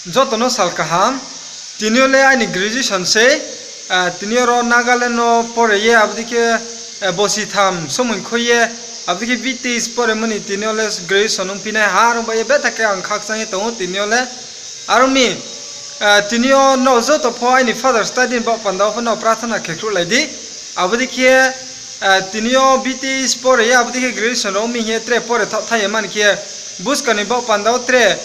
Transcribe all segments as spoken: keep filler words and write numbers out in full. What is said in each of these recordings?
Joto no sal kaham. Tini yo le aini graduation sei. Tini yo ro Nagaland no pore ye, abo dei khe bosi tham somoi khui ye, abo dei khe B T S poremo ni tini yo le graduation ongphi nai ha, are ong ba ye betha khe ang khakchang ye tong ou tini yo le. Are ong mi, tini yo nrao joto pho aini Father's Day ni baoh panda wo pho nrao prarthana khe khruhlai di. Abo dei khe tini yo B T S pore ye, abo dei khe graduation rao ong mi hing ye tre pore thaoh thai ya mani khe, buskang ni baoh panda wo tre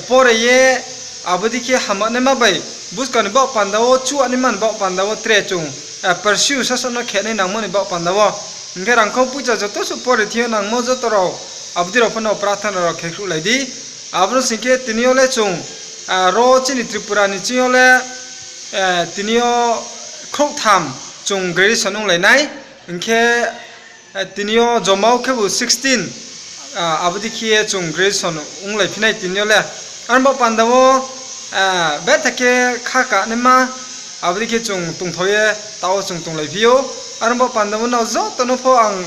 pore ye, abo dei khe hamya naima bai, buskang ni baoh panda wo chuanaima ni baoh panda wo tre chung pursue sasaoh no khe nai nangmo ni baoh panda wo. Hing khe rangkhau poicha joto suh pore thing yo nangmo joto rao, abo dei rao pho no prarthana rao khe khruhlai di. Abo no sing khe tini yo le chung, ro chini Tripura ni ching yo le, tini yo khrouhtham chung graduation onglai nai. Hing khe tini yo joma wo khebu sixteen, abo dei khe ye chung graduation onglai phi nai tini yo le. Are ong baoh panda wo betha khe kha kanaima, abo dei khe chung tongthao ye taoh wo chung tonglai phi ou. Are ong baoh panda wo nrao joto no pho ang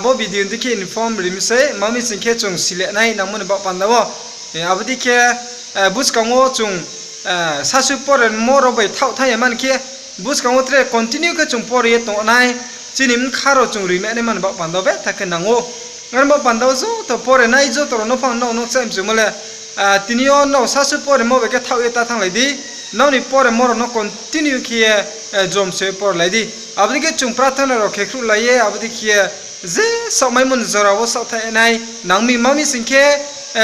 bo video dei khe inform ri mi sei, ma mi sing khe chung sile nai nangmo ni baoh panda wo. Abo dei khe buskang wo chung sasui poremo rao bai thaoh thai ya mani khe, buskang wo tre continue khe chung pore ye tong nai, chini bkha rao chung rimai naima ni baoh panda wo betha khe nang ou. Are ong baoh panda wo joto pore nai joto rao no pho ang nrao no kchaih mchumo le, tini yo nrao sasui poremo bai khe thaoh ye ta thannglai di, nrao ni poremo rao no continue khe ye jomso ye porelai di. Abo dei khe chung prarthana rao khe khruhlai ye, abo dei khe ye je saohmaimo ni jora wo saohthaih nai nang mi, ma mi sing khe,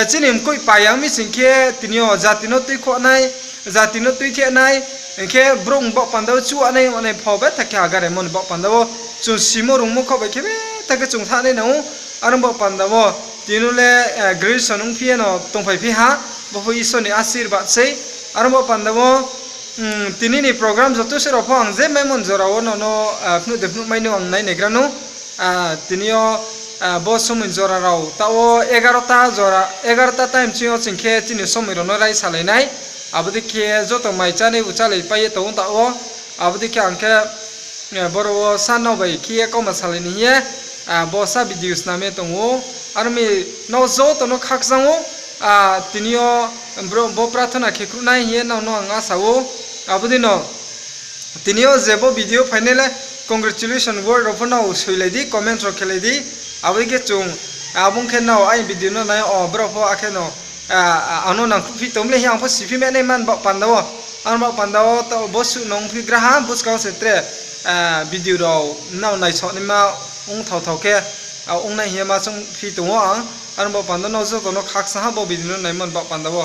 chini mkoih pai ya ong mi sing khe tini yo jati no tuikhouh nai, jati no tuithe nai, hing khe brouh ni baoh panda wo chuanai, anai pho betha khe agaremo ni baoh panda wo chung simo rungmo khaoh bai khe betha khe chung thanng nai nang ou. Are ong baoh panda wo tini yo le graduation ongphi ye no tongphai phi ha, bo pho Isor ni asirbad sei. Are ong baoh panda wo tini ni program joto se rao pho ang je maimo ni jora wo nrao no phnuh de phnuhmai no ang nai naigra nou. Tini yo bo somoi jora rao taoh wo egarota time ching yo ching khe chini somoi rao no raisalai nai. Abo dei khe joto mai chánai bu chálai pai ye tong ou taoh wo. Abo dei khe ang khe boro wo sa nrao bai khe ye kauma salai ni hing ye bo sa video snam ye tong ou. Are ong mi nrao joto no khakchang ou. Tini yo bo prarthana khe khruh nai hing ye nrao no ang asa ou. Abo dei no tini yo je bo video phainai le congratulation word rao pho nrao soilai di, comment rao khelai di. Abo dei khe chung, abo ong khe nrao aini video no nai o brao pho akhe no ang no nangkhruhphi tong mi le hing ye ang pho siphi mai naima ni baoh panda wo. Ang baoh panda wo bo suh no ongphi gra ha, buskang wo se tre video rao nrao naisaoh naima ongthao thao khe ongnai hing ye ma choungphi tong ou ang. Ang baoh panda wo nrao joto no khakchang ha bo video no naimo ni baoh panda wo.